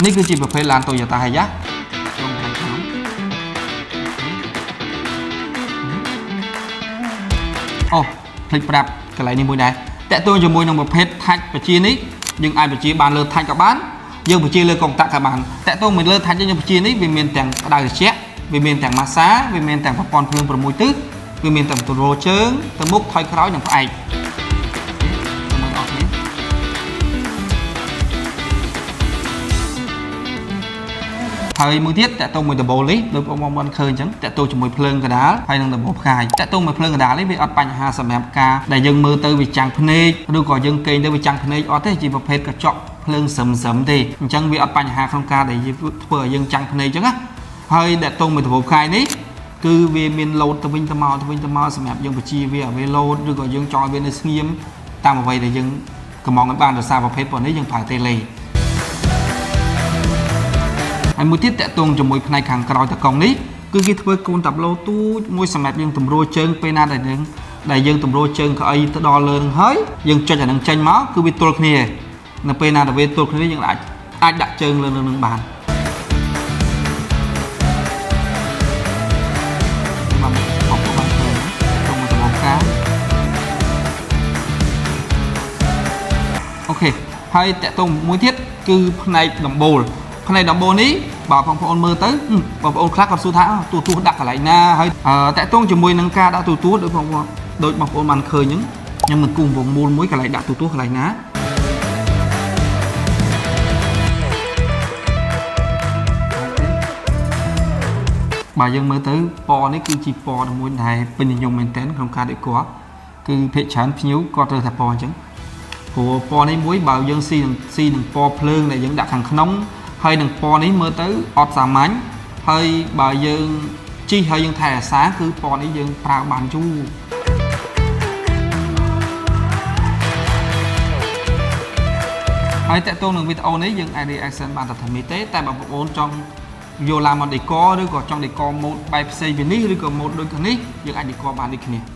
នេះគឺជាប្រភេទឡាន Toyota Hiace ចូលខាងក្នុងអូភ្លេចប្រាប់កន្លែងនេះមួយដែរតាក់ទងជាមួយនឹងប្រភេទ touch បញ្ជានេះយើងអាចបញ្ជាបានលើ touch ក៏បានយើងបញ្ជាលើកុងតាក់ក៏បានតាក់ទងមួយលើ touch យើងបញ្ជានេះវាមានទាំងក្តៅត្រជាក់វាមានទាំងម៉ាស្សាវាមានទាំងប្រព័ន្ធភ្លើង6ទិសវាមានទាំងទរជើងទៅមុខថយក្រោយនិងផ្អែកទៅមើលអស់គ្នា ហើយមួយទៀតតាក់ទងមួយដំបូលនេះដូចបងប្អូនបានឃើញអញ្ចឹងតាក់ទងជាមួយភ្លើងកដាលហើយនិងដំបូលផ្កាយតាក់ទងមួយភ្លើងកដាលនេះវាអត់បញ្ហាសម្រាប់ការដែលយើងមើលទៅវាចាំងភ្នែកឬក៏យើងគេងទៅវាចាំងភ្នែកអត់ទេជាប្រភេទកញ្ចក់ភ្លើងសឹមសឹមទេអញ្ចឹងវាអត់បញ្ហាក្នុងការដែលយើងធ្វើឲ្យយើងចាំងភ្នែកអញ្ចឹងណាហើយតាក់ទងមួយដំបូលផ្កាយនេះគឺវាមានលោតទៅវិញទៅមកទៅវិញទៅមកសម្រាប់យើងបញ្ជាវាឲ្យវាលោតឬក៏យើងចង់ឲ្យវានៅស្ងៀមតាមអ្វីដែលយើងកំងឲ្យបានដោយសារប្រភេទប៉ុននេះយើងប្រើតេឡេ ហើយមួយទៀតតាក់ទងជាមួយផ្នែកខាងក្រោយតកង់នេះគឺគេធ្វើកូនតាប្លូទូចមួយសម្រាប់យើងតម្រួលជើងពេលណាដែលយើងដែលយើងតម្រួលជើងកៅអីទៅដល់លើនឹងហើយយើងចុចអានឹងចេញមកគឺវាទល់គ្នានៅពេលណាដែលវាទល់គ្នាយើងអាចអាចដាក់ជើងលើនឹងបានបាទបងប្អូនបានឃើញក្នុងមួយដំណការ OK ហើយតាក់ទងមួយទៀតគឺផ្នែកដំបូលផ្នែកដំបូលនេះបើបងប្អូនមើលទៅបងប្អូនខ្លះគាត់សួរថាទូទស្សន៍ដាក់កន្លែងណាហើយតាក់ទងជាមួយនឹងការដាក់ទូទស្សន៍ដូចបងប្អូនដូចបងប្អូនបានឃើញហ្នឹងខ្ញុំនឹងគូសវងមូលមួយកន្លែងដាក់ទូទស្សន៍កន្លែងណាបើយើងមើលទៅពណ៌នេះគឺជាពណ៌មួយដែលពេញនិយមមែនទែនក្នុងការដេកគឺភាគច្រើនភ្ញៀវគាត់ត្រូវតែពណ៌អញ្ចឹងព្រោះពណ៌នេះមួយបើយើងស៊ីនឹងស៊ីនឹងពណ៌ភ្លើងដែលយើងដាក់ខាងក្នុងហើយនឹងពណ៌នេះមើលទៅអត់សាមញ្ញហើយបើយើងជីកហើយយើងថែរក្សាគឺពណ៌នេះយើងប្រើបានយូរហើយតាក់ទងនឹងវីដេអូនេះយើងអាច reaction បានតែថានេះទេតែបើបងប្អូនចង់យកឡានមក decor ឬក៏ចង់ decor mode បែបផ្សេងពីនេះឬក៏ mode ដូចគ្នានេះយើងអាច decor បានដូចគ្នា។